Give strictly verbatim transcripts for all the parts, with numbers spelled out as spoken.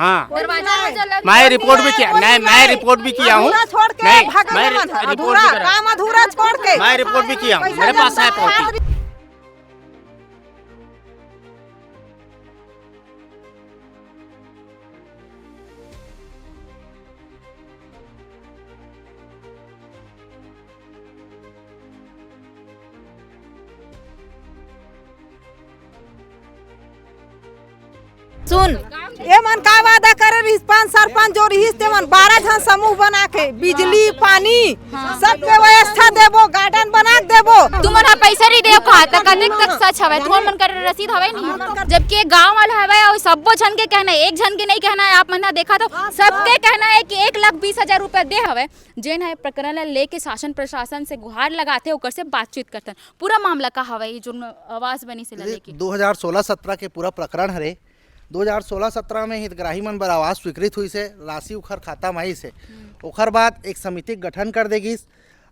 हाँ। दरवाजा में जल लग मैं गया। रिपोर्ट भी किया, नहीं, मैं रिपोर्ट भी किया हूँ। अधूरा छोड़ के नहीं, भागल मैं मन, रिपोर्ट भी अधूरा, करा। काम अधूरा छोड़ के। मैं रिपोर्ट भी किया हूँ, मेरे पास है कॉपी। सुन, ये मन का वादा करे रहिस, पांच सरपंच जो रहिस, ते मन बारह झन समूह बना के बिजली, पानी, सबके व्यवस्था देबो, गार्डन बना के देबो। तुमन ह पैसा नहीं देव कहा, त कतेक तक सच हवय? तुमन मन कर रसीद हवय नहीं? जबकि ये गांव वाला हवय और सब्बो झन के कहना है, एक झन के नहीं कहना है। आप मन ह देखा तो सबके कहना है कि एक लाख बीस हजार रुपया दे हवय। जेन ह प्रकरण ला लेके शासन प्रशासन से गुहार लगाथे, ओकर से बातचीत करथन। पूरा मामला का हवय, ये जो आवास बनी से ला ये लेके? दो हज़ार सोलह सत्रह के पूरा प्रकरण हरे। दो हज़ार सोलह सत्रह में हितग्राही मन बर आवास स्वीकृत हुई से, राशि उखर खाता में आई से। ओखर बाद एक समिति के गठन कर दे गिस।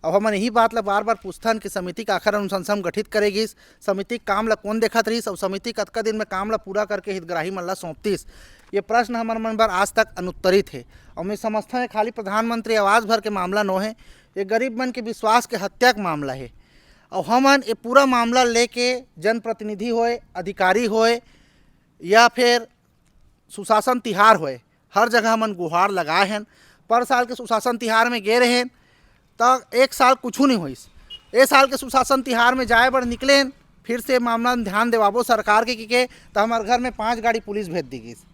अब हमन यही बात ला बार-बार पूछथन कि समिति का आखिर अनुशंसा में गठित करे गिस, समिति के काम ला कौन देखत रहिस, अउ समिति कतका दिन में काम ला पूरा करके हितग्राही मन ला सौंपतिस? ये प्रश्न हमर मन बर आज तक अनुत्तरित हे। अउ मैं समझथन, ये खाली प्रधानमंत्री आवास भर के मामला नो हे, ये गरीब मन के विश्वास के हत्या के मामला हे। अउ हमन ये पूरा मामला लेके जनप्रतिनिधि होए, अधिकारी होए, या फिर सुशासन तिहार होए, हर जगह हमन गुहार लगाए हन। पर साल के सुशासन तिहार में गे रहेन, त एक साल कुछू नहीं होइस। ए साल के सुशासन तिहार में जाए बर निकलेन, फिर से मामला में ध्यान देवाबो सरकार के, के, के, त हमर घर में पांच गाड़ी पुलिस भेज दी गिस।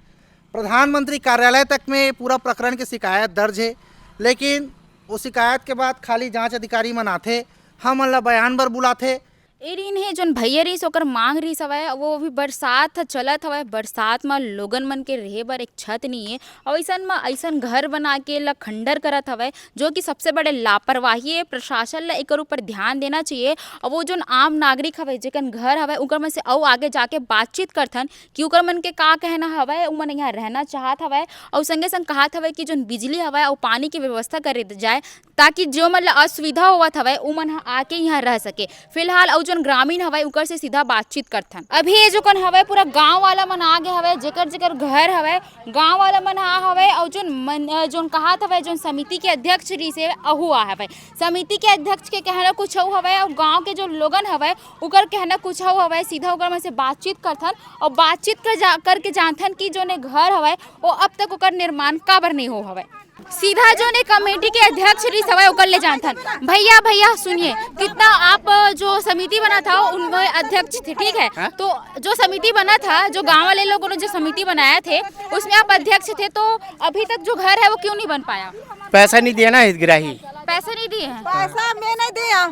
प्रधानमंत्री कार्यालय तक में पूरा प्रकरण के शिकायत दर्ज हे, लेकिन वो शिकायत के बाद खाली जांच अधिकारी मन आथे, हमन ला बयान बर बुलाथे। ए रीन हे, जोन भैया रहिस, ओकर मांग रहिस हवय, वो अभी बरसात ह चलत हवय, बरसात म लोगन मन के रहे बर एक छत नहीं हे, अउ अइसन म अइसन घर बना के ला खंडर करत हवय, जो कि सबसे बड़े लापरवाही हे। प्रशासन ला एकर ऊपर ध्यान देना चाहिए। अउ वो जोन आम नागरिक हवय, जेकन घर हवय, उकर मन से अउ आगे जाके बातचीत करथन कि उकर मन के का कहना हवय, उमन यहाँ रहना चाहत हवय, अउ संगे संग कहत हवय कि जोन बिजली हवय अउ पानी के व्यवस्था करे जाए, ताकि जो मन ला असुविधा होवत हवय, उमन ह आके यहाँ रह सके। फिलहाल अउ जोन ग्रामीण हवय, उकर से सीधा बातचीत करथन। अभी ये जो कन हवय, पूरा गांव वाला मन आ गए हवय, जेकर जेकर घर हवय, गांव वाला मन आ हवय, अउ जोन मन, अ, जोन कहात हवय, जोन समिति के अध्यक्ष रहिस हे, अहू आ हवय। समिति के अध्यक्ष के कहना कुछ अउ हवय, अउ गांव के जो लोगन हवय, उकर कहना कुछ अउ हवय। सीधा ओकर मन से बातचीत करथन, अउ बातचीत कर जा, करके जानथन कि जोन ये घर हवय, वो अब तक ओकर निर्माण काबर नहीं हो हवय। सीधा जोन ए कमेटी के अध्यक्ष रहिस हवय, ओकर ले जानथन। भैया, भैया, सुनिए, कितना आप, अ, जो समिति बना था, उनमें अध्यक्ष थे, ठीक है? हाँ? तो जो समिति बना था, जो गांव वाले लोगों ने जो समिति बनाया थे, उसमें आप अध्यक्ष थे, तो अभी तक जो घर है, वो क्यों नहीं बन पाया? पैसा नहीं दिया ना हितग्राही। पैसे नहीं दिए हैं? पैसा मैं नहीं दिया,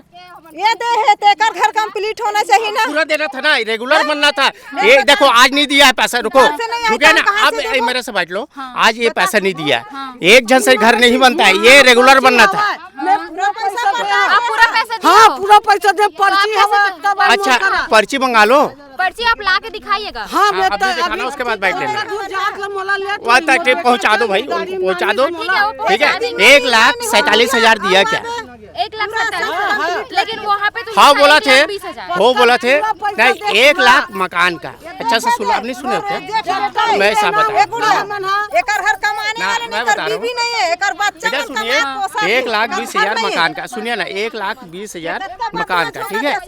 ये दे है, तेकर घर कंप्लीट होना चाहिए ना। पूरा देना था ना, रेगुलर बनना था। ये देखो, आज नहीं दिया है पैसा। रुको, पैसे नहीं आए, रुके ना, कहाँ से अब देबो? मेरे से बैठ लो। हाँ। आज ये पैसा नहीं दिया है। हाँ। एक जन से घर नहीं बनता है, ये रेगुलर बनना था। मैं पूरा पैसा भरा। आप पूरा पैसा दिए हाँ, हो? पूरा पैसा दे, तो आप पर्ची कैसे हमारा दे- तब अच्छा, करा। पर्ची मंगा लो। पर्ची आप ला के दिखाइएगा। हाँ, हाँ, मैं अभी तो दिखाना, अभी उसके बाद बैठ लेना। दूर जात ला मोला लेत वो तक टिप पहुंचा दो भाई, गाड़ी में पहुंचा दो। ठीक है, वो ठीक है, पहुंचा देंगे। एक लाख सैंतालीस हजार दिया क्या? एक लाख सत्ताईस हजार। लेकिन वहाँ पे तो हाँ, बोला थे, एक लाख बीस हजार। वो बोला थे, पूरा पैसा नहीं, दे एक लाख मकान का। अच्छा से सुनो, आप नहीं सुने हो क्या? मैं ऐसा बता रहा हूँ। एकर घर कमाने ना, वाले नहीं, मैं बता रहा हूँ। बीवी नहीं है, एकर बच्चा बेटा, सुनिए, एक लाख बीस हजार मकान का, सुनिए ना, एक लाख बीस हजार मकान का, ठीक है?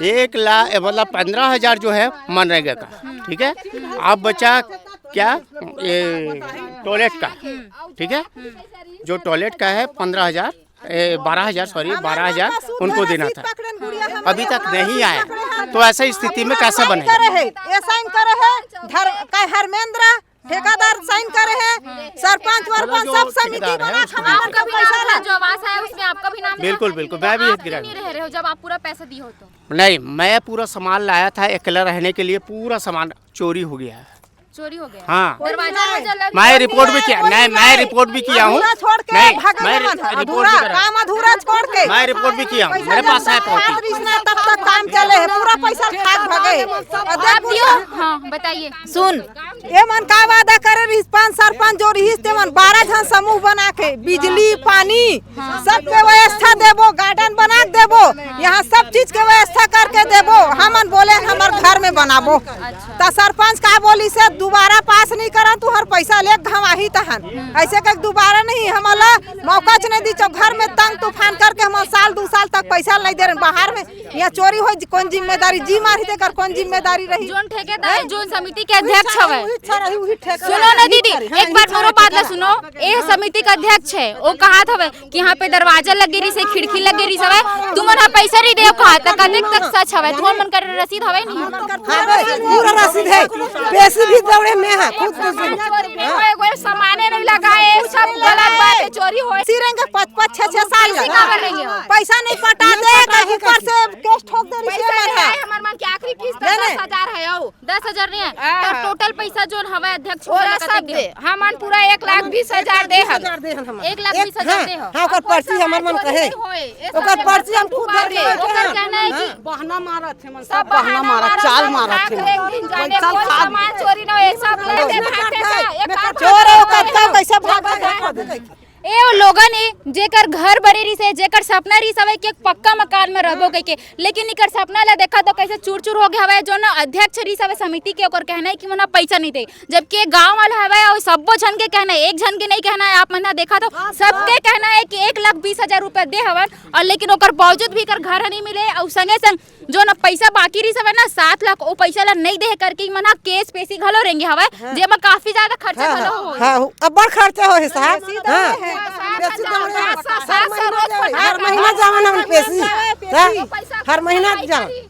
एक लाख, मतलब, पन्द्रह हजार जो है मनरेगा का, ठीक है? अब बचा क्या? ये टॉयलेट का, ठीक है? जो टॉयलेट का है पन्द्रह हजार, ए, बारह हजार, सॉरी, बारह हजार उनको देना था, अभी तक नहीं आया। तो ऐसा स्थिति में कैसे बनेगा? करे है, ये साइन करे है, धर-, का हरमेंद्र ठेकेदार साइन करे है, सरपंच वरपंच सब समिति बना के हमारे आपका भी नाम था, जो आवास आया, उसमें आपका भी नाम था। बिल्कुल, बिल्कुल, मैं भी आप हितग्राही क्यों नहीं रह रहे हो जब आप पूरा पैसा दिए हो तो? नहीं, मैं पूरा सामान लाया था अकेला रहने के लिए, पूरा सामान चोरी हो गया है। चोरी हो गया? हाँ। दरवाजा में जल लग मैं गया। रिपोर्ट भी किया, नहीं, मैं रिपोर्ट भी किया हूँ। अधूरा छोड़ के नहीं, भागल मैं मन, रिपोर्ट अधूरा, भी करा। काम अधूरा छोड़ के। मैं रिपोर्ट भी किया हूँ, मेरे पास है कॉपी। तब तक काम चले है, पूरा पैसा खाक भागे है। अब आप दियो। हाँ, बताइए। सुन, ये मन का वादा करे रहिस, पांच सरपंच जो रहिस, ते मन बारह झन समूह बना के बिजली, पानी, सबके व्यवस्था देबो, गार्डन बना के देबो, यहाँ सब चीज के व्यवस्था कर के देबो, हमन बोले हमर घर में बनाबो। अच्छा। त सरपंच का बोलिस हे, "दुबारा पास नहीं करा, तुहर पैसा ले घमाही तहन।" ऐसे के दुबारा नहीं, हमला मौका च नहीं दी, चो घर में तंग तूफान करके हम साल दू साल तक पैसा नहीं दे रहे बाहर में। यहाँ चोरी हो, कौन जिम्मेदारी? जी मार ही तेकर कौन जिम्मेदारी रही? जोन ठेकेदार, हैं? जोन समिति के अध्यक्ष हवे। उही ठेकेदार, सुनो ना उही दीदी, ठेकेदार, एक बार मोरो बात ला सुनो। ए समिति के अध्यक्ष है, वो कहा था कि यहाँ पे दरवाजा लगे रही से, खिड़की लगे रही से, तुमन ह पैसा नहीं दे कहा, त कतेक तक सच हवे? तुमन मन कर रसीद हवे नहीं? हाँ, बस, पूरा रसीद है। पैसे भी दौड़े में है, खुद के सुन। चोरी नहीं होए, कोई सामाने नहीं लगाए, सब गलत बात है, चोरी होए। सिरेंगे पाँच पाँच छह छह साल पैसे का। काबर नहीं है? पैसा नहीं पटा दे, कहीं ऊपर से केस ठोक दे रही पैसा है। नहीं आए, हमर मन के आखिरी किस्त नहीं, नहीं। दस हजार है, आओ। दस हजार नहीं है, हाँ, तो हाँ। टोटल पैसा जोन हवे अध्यक्ष ओला वाला सब कतेक दे, हमन पूरा एक लाख बीस हजार दे हन। एक लाख बीस हजार दे हन हमन। एक लाख बीस हजार हाँ, दे हन। हाँ, ओकर पर्ची हमर मन कहे। ओकर पर्ची हम खुद धर के ओकर कहना है कि हाँ। बहाना मारत हे मन, सब सब बहाना बहाना मारत, मारत, चाल सब मारत भाग हे रहे, एक दिन जाने पैसा कोई खा सामान चोरी ना हो, एक सब ले दे, भागते हैं, एक काम चोर है, करते ओकर हैं। का कैसे भाग रहे हैं? ए, वो लोगन ए, जेकर घर बने रहिस हे, जेकर सपना रहिस हवय कि एक पक्का मकान में रहबो कहिके, लेकिन इकर सपना ला देखा तो कैसे चूर-चूर हो गया हवय। जो ना अध्यक्ष रहिस हवय समिति के, ओकर कहना है कि मोला पैसा नहीं दे, जबकि ये गांव वाला हवय और सब्बो झन के कहना है, एक झन के नहीं कहना है। आप मन देखा तो सबके कहना है कि एक लाख बीस हजार रुपया दे हवन, और लेकिन ओकर बावजूद भी एकर घर नहीं मिले, और संगे संग जो ना पैसा बाकी रहिस हवय ना, सात लाख, ओ पैसा ला नइ देहे करके मन ह केस पेशी घलो रेंगे हवय, हाँ। जेमा काफी ज्यादा खर्चा हाँ, घलो हाँ, होय। हाँ, अब्बड़ खर्चा होय हे साहब। बेसी हाँ। दौड़े हे। बेसी दौड़े हे। सात, सात, सात, हर महीना जावन हम पेशी। हाँ? हर महीना जावन।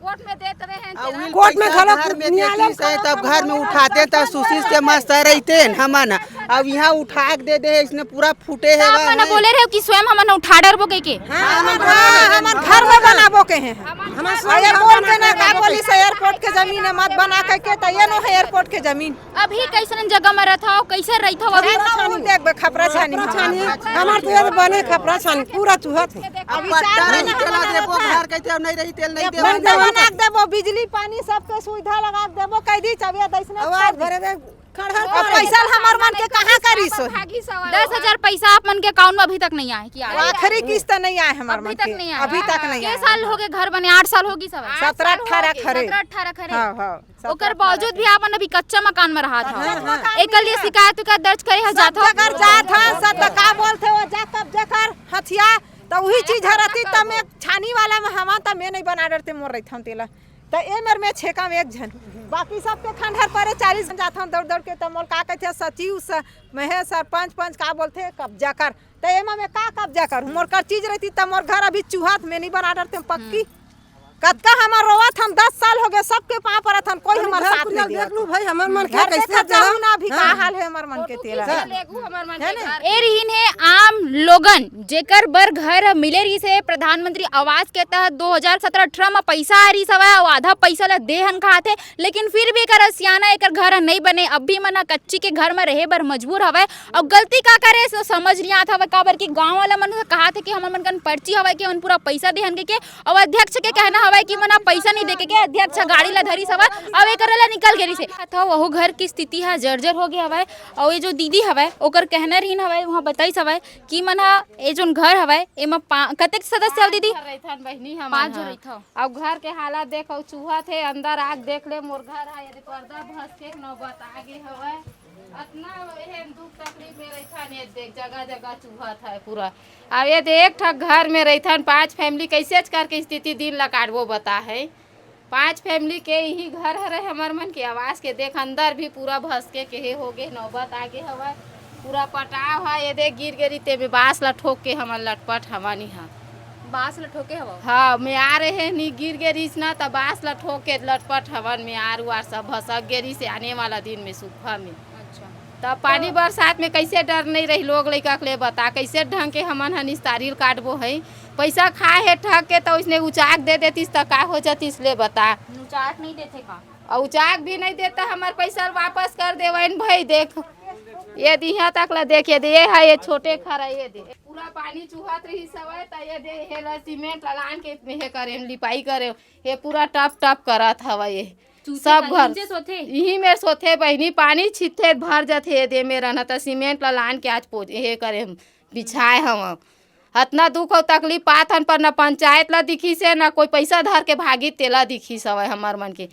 कोर्ट में देत रहे हैं, आ, तेरा उही कोर्ट में पैसा घलो घर में न्यायालय देती से, तब घर में उठाते, तब सुशील से मस्त रहते हैं हमन। अब यहाँ उठा के दे दे, इसने पूरा फूटे तो हे आप बा, मन हैं। बोले रहे हो कि स्वयं हमन उठा डरबो कह के। हाँ, हमन हाँ, बनाबो। हमन घर में बनाबो कहे हैं। हमन और ये बोल के ना का बोलिस एयरपोर्ट के जमीन है, मत बना कह के, तो ये नो है एयरपोर्ट के जमीन। अभी कैसन जगह में रहत हो, कैसे रहत हो अभी? खपरा छानी। देखबे, खपरा छानी। खपरा छानी। हमार तो ये बने खपरा छानी, पूरा चूहत हे। अब अभी पट्टा चार नहीं महीना चला बना देबो, रहत है। घर के जब नहीं रही, तेल नहीं ये देबो। पट्टा बना के देबो, बिजली पानी सबके सुविधा लगा के देबो, कह दी चबिया दैसने आवाज कर दी। भरे रे। खड़हर अब पर पैसा हमर मन के कहाँ करी सो? दस हजार पैसा आप मन के अकाउंट में अभी तक नहीं आए कि आए? आखिरी किस्त नहीं आए हमर मन के। अभी तक नहीं आए। अभी तक नहीं आए। के साल हो गए घर बने? आठ साल होगी सब। सत्रह अठारह खरे। सत्रह अठारह खरे। हाँ, हाँ। ओकर बावजूद भी आप मन अभी कच्चा मकान में रहा था। हाँ, हाँ। एकर लिए शिकायत उकायत दर्ज करे हो सब जात हो? जगह जात है, सब तो का बोलते हो, जा कब्जा कर हथिया, तो वही चीज रहती, तब मैं छानी वाला में हवा, तब मैं नहीं बना डरते, मोर रही था तेला। त ए मेर में छेका में एक झन, बाकी सबके खंडहर परे चालीस झन जाथन दौड़ दौड़ के, त मोर का कहिथे सचिव स-, महेश सरपंच पंच का बोलथे कब्जा कर, त एमा में का कब्जा कर, मोर कर चीज रहती त मोर घर अभी चूहात में नहीं बना डरते पक्की। कतका हमर रोवत हम दस साल हो गए, सबके पाँव परत हन, कोई हमर साथ नहीं देवत। देख लू भाई, हमर मन घर कैसे देखत जाहू ना अभी का हाल है हमर मन के तेला। है ना? ए रहिन हे आम लोगन, जेकर बर घर मिले रहिस हे प्रधानमंत्री आवास के तहत दो हज़ार सत्रह अठारह म पैसा आ रहिस हवय, अउ आधा पैसा ल दे हन कहाथे, लेकिन फिर भी एकर सियाना एकर घर ह नइ बने, अब भी मन ह कच्ची के घर म रहे बर मजबूर हवय। अउ गलती का करे, सो समझ नइ आत हवय, काबर कि गांव वाला मन ह कहाथे कि हमर मन कन पर्ची हवय कि हमन पूरा पैसा दे हन कहिके, अउ अध्यक्ष के कहना हवय कि मन ह पैसा नइ दे कहिके, अध्यक्ष ह गाड़ी ला धरिस हवय, अउ एकर ला निकल गे रहिस हे। त वहू घर के स्थिति ह जर्जर हो गे हवय, अउ ये जो दीदी हवय, ओकर कहना रहिन हवय, वहां बताइस हवय कि मन ह, ए जोन घर हवय, एमा पा-, कतेक सदस्य हव दीदी? पाँच झन रहिथन बहिनी हमन पाँच झन ह। रहिथव। अब घर के हालत देख, अउ चूहत हे, अंदर आके देख ले, मोर घर ह, यदि पर्दा भसके के नौबत आ गे हवय। अतना एहन दुख तकलीफ में रहिथन, ये देख, जगह जगह चूहत हे पूरा। अब ये देख, एक ठक घर में रहिथन, पांच फैमिली, कैसेच करके स्थिति दिन ला काटबो बता है। पांच फैमिली के इही घर हरे हमर मन के आवास के। देख, अंदर भी पूरा भसके के हे हो गे, नौबत आ गे हवय। पूरा पटाव ह, ये दे गिर गे रही, तेमे बांस ला ठोक के हमन लटपट हवन इहाँ। बांस ला ठोके हवव? हाँ, मैं आ रहे नी, गिर गे रहीस ना, त बांस ला ठोक के लटपट हवन। मैं आर उआर सब भसक गे रहीस, आने वाला दिन में सुखा में। अच्छा। तब पानी तो बरसात में कैसे डर नहीं रही लोग लइका के ले बता, कैसे ढंग के हमन ह निस्तारी ल काटबो है। पैसा खाए हे ठग के, त ओइसने उचाक दे देतिस त का हो जातिस ले बता। उचाक नहीं देथे का? अउ उचाक भी नहीं देता, हमर पैसा वापस कर देवइन भाई। देख, ये दे इहाँ तक ला देख, ये दे, ये है, ये छोटे खरा, ये दे। पूरा पानी चुहत रही सवय, त ये दे, ये ला सीमेंट ला लान के हे करे, लिपाई करे, ये पूरा टप टप करत हवय ये। चूचे सब का घर नीचे सोथे? इही मेर सोथे बहिनी, पानी छिथे भर जथे ये दे मेर न, त सीमेंट ला लान के आज पोज, ये करे, बिछाए हवं। अतना दुख अउ तकलीफ पात हन, पर न पंचायत ला दिखिस हे, न कोई पैसा धर के भागी तेला दिखिस हवय हमर मन के।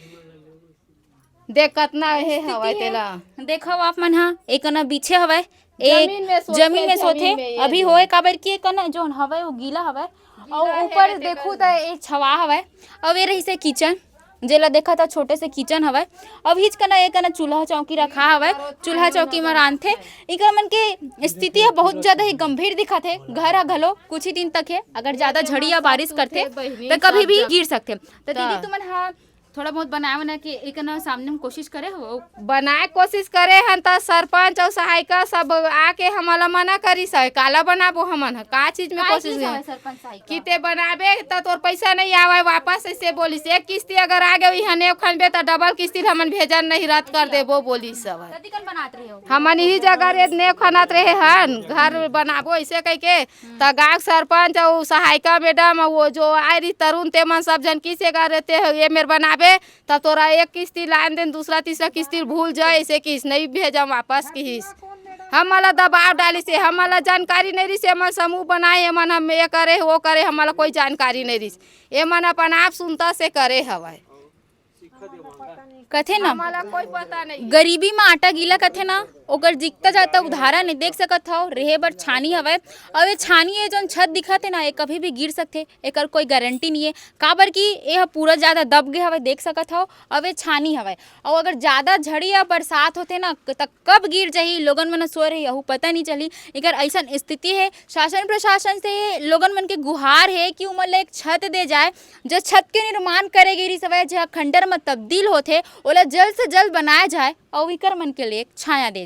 देख कतना हे हवय तेला। देखव आप मन ह, एक न बिछे हवय, एक जमीन में सोत जमीन हे, में सोत हे। जमीन में ये अभी जो होए काबर कि एक न जोन हवय वो गीला हवय, अउ ऊपर देखू त एक छवा हवय, अउ ये रहिसे किचन, जेला देखत ह छोटे से किचन हवय। अउ हिच कना एक कना चूल्हा चौकी रखा हवय, चूल्हा चौकी म रांधथे। इकर मन के स्थिति ह बहुत ज्यादा ही गंभीर दिखत हे। घर ह घलो कुछ ही दिन तक हे, अगर ज्यादा झड़ी या बारिश करथे त कभी भी गिर सकथे। त दीदी तुमन ह थोड़ा बहुत बनाए वनाए के एक न सामने में कोशिश करे हो? बनाए कोशिश करे हन त सरपंच अउ सहायिका सब आके हमला मना करिस हे, काला बनाबो हमन ह, का चीज में कोशिश। सरपंच सहायिका कि ते बनाबे त तोर पैसा नहीं आवय वापस, ऐसे बोलिस। एक किस्ती अगर आ गए इहाँ नेव खनबे त डबल किस्ती ल हमन भेजन नहीं, रद्द कर देबो बोलिस हवय। कतिकन बनात रहे हो? हमन इही जगह रे नेव खनत रहे हन, घर बनाबो ऐसे कह के। त गाँव के सरपंच अउ सहायिका मैडम अउ वो जो आए रही तरुण, ते मन सब झन किस एकर रहते हो, ये मेर बनाबे त तोरा एक किस्ती लान देन, दूसरा तीसरा किस्ती भूल जाए, ऐसे किस नहीं भेजम वापस किहिस। हमला दबाव डालिस हे, हमला जानकारी नहीं रिस, एमन समूह बनाए, एमन हम ये करे वो करे, हमला कोई जानकारी नहीं रिस। एमन अपन आप सुनता से करे हवय। कथे ना, हमला कोई पता नहीं। गरीबी म आटा गीला कथे ना, ओकर जिकता जाता उधारा नहीं देख सकत हव, रहे बर छानी हवय। अउ ये छानी, ये जोन छत दिखत हे ना, ये कभी भी गिर सकथे, एकर कोई गारंटी नहीं है, काबर कि ये ह पूरा ज्यादा दब गे हवय, देख सकत हव। अउ ये छानी हवय, अउ अगर ज्यादा झड़ी या बरसात होथे ना, त कब गिर जाही, लोगन मन ह सोए रही, यहू पता नहीं चलही। एकर अइसन स्थिति हे। शासन प्रशासन से लोगन मन के गुहार हे कि उमन ला एक छत दे जाए, जो छत के निर्माण करे गे रिहिस हवय, जेहा खंडर म तब्दील होथे, ओला जल्द से जल्द बनाया जाए अउ इकर मन के लिए एक छाया दे जाए।